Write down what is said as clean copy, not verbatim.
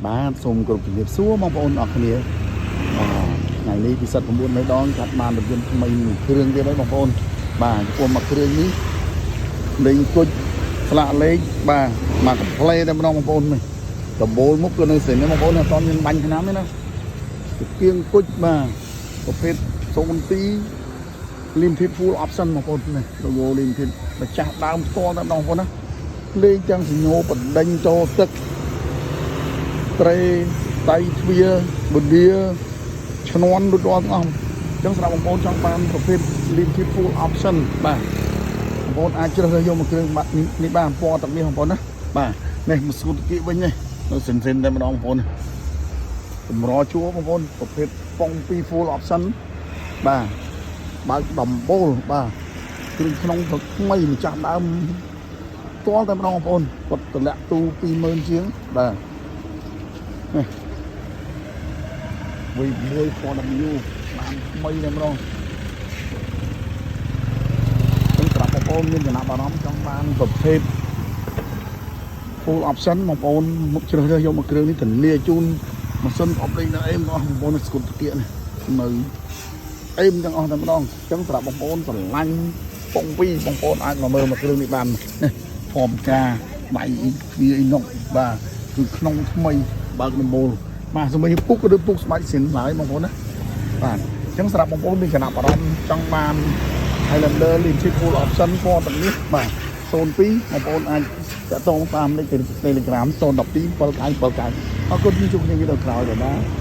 បាទសូមគោរពជំរាបសួរបងប្អូនអរគ្នាបាទថ្ងៃនេះពិសិដ្ឋ9មេដងកាត់បានរថយន្តថ្មីមួយគ្រឿងទៀតហើយបងប្អូនបាទចំពោះមួយគ្រឿងនេះលេងគុជស្លាកលេខបាទមកកំ pl តែម្ដងបងប្អូននេះដំបូលមុខក៏នៅស្រីនេះបងប្អូនអត់ទាន់មានបាញ់ឆ្នាំទេណាគៀងគុជបាទប្រភេទ02 limited full option បងប្អូននេះ logo limited ម្ចាស់ដើមផ្ទាល់តែម្ដងបងប្អូនណាលេងទាំងសញ្ញោបណ្ដេញចូលទឹក ត្រេដៃទ្វារបឌាឈ្នន់រួចរាល់ទាំងអស់អញ្ចឹងសម្រាប់បងប្អូនចង់បានប្រភេទ limited full option បាទបងប្អូនអាចជ្រើសរើសយកមកគ្រឿងបាត់នេះបានពណ៌ទឹកនេះបងប្អូនណាបាទនេះមកស្គូតគីវិញនេះនៅសិនសិនតែម្ដងបងប្អូនកម្រជួបងប្អូនប្រភេទប៉ុង2 full option បាទបើកដំបូលបាទគ្រឿងក្នុងទៅថ្មីម្ចាស់ដើមផ្ទាល់តែម្ដងបងប្អូនគាត់តម្លាក់ទូ20000ជាងបាទ នេះ V6 4W បានថ្មីតែម្ដងចឹងសម្រាប់បងប្អូនមានចំណាប់អារម្មណ៍ចង់បានប្រភេទ full option បងប្អូនមុខជ្រើសរើសយកមកគ្រឿងនេះធានាជូនម៉ាស៊ីនអបលេងនៅអេមទាំងអស់បងប្អូនស្គុតតាគៀកនេះនៅអេមទាំងអស់តែម្ដងចឹងសម្រាប់បងប្អូនស្រឡាញ់ប៉ុងពីរបងប្អូនអាចមកមើលមកគ្រឿងនេះបាននេះធម្មការដៃទ្វារអ៊ីណុកបាទគឺក្នុងថ្មីបើកដំបូលបាទសូម្បីពុកក៏ដូចពុកស្បែកសិនឡើយបងប្អូនណាបាទអញ្ចឹងសម្រាប់បងប្អូនមានចំណាប់អារម្មណ៍ចង់បាន Highlander Limited Full Option ពណ៌ទាំងនេះបាទ02បងប្អូនអាចតាក់ទងតាមលេខ Telegram 012 797 អរគុណជួបគ្នាវីដេអូក្រោយបាទ។